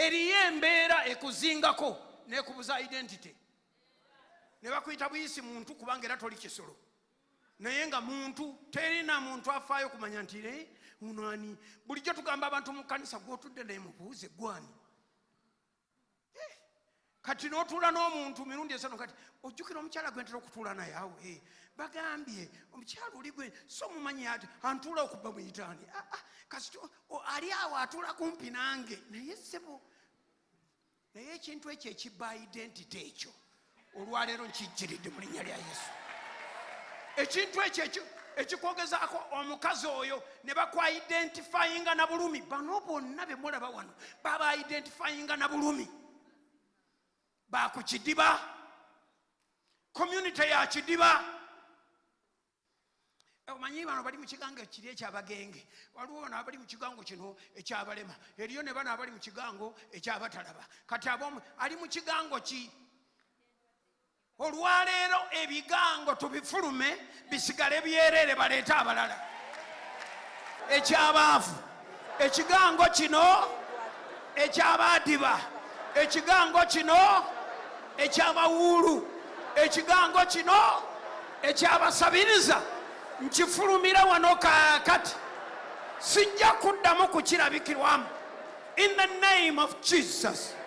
Eriyo embeera ekuzingako nekubuza identity, ne bakuyita buyisi muntu, kubanga era toli kisolo, naye nga muntu. Terina muntu afaayo kumanya nti, "Eh, ono ani?" Bulijjo tugamba abantu mu kkanisa, gwotudde naye mubuuze, "Gwani?" Eh, kati n'otuula n'omuntu mirundi esano. Kati ojjukira omukyala gwe ntera okutuula naye awo? Eh, bagambye omukyala oli gwe so mumanyi ati antuula okuba muyitaani. Ah, ah, kasita ali awo atuula kumpi nange. Naye sebo, naye ekintu ekyo ekibba identity ekyo, olwaleero nkijjiridde mu linnya lya Yesu. Ekintu ekyo ekikwogezaako omukazi oyo ne bakwidentifyinga na bulumi. Bano bonna be mulaba wano babaidentifyinga na bulumi. Bakukidiba, community ya Kidiba. Omanyi bano bali mu kigango kiri ekyabagenge, waliwo bano abali mu kigango kino ekyabalema, eriyo ne bano abali mu kigango ekyabatalaba. Kati abomu ali mu kigango ki? Olwaleero ebigango tubifulume, bisigale byereere, baleete abalala. Ekyabaavu, ekigango kino ekyabadiba, ekigango kino ekyabawuulu, ekigango kino ekyabasabiriza, nkifulumira wano kaakati. Sijja kuddamu kukirabikirwamu, in the name of Jesus.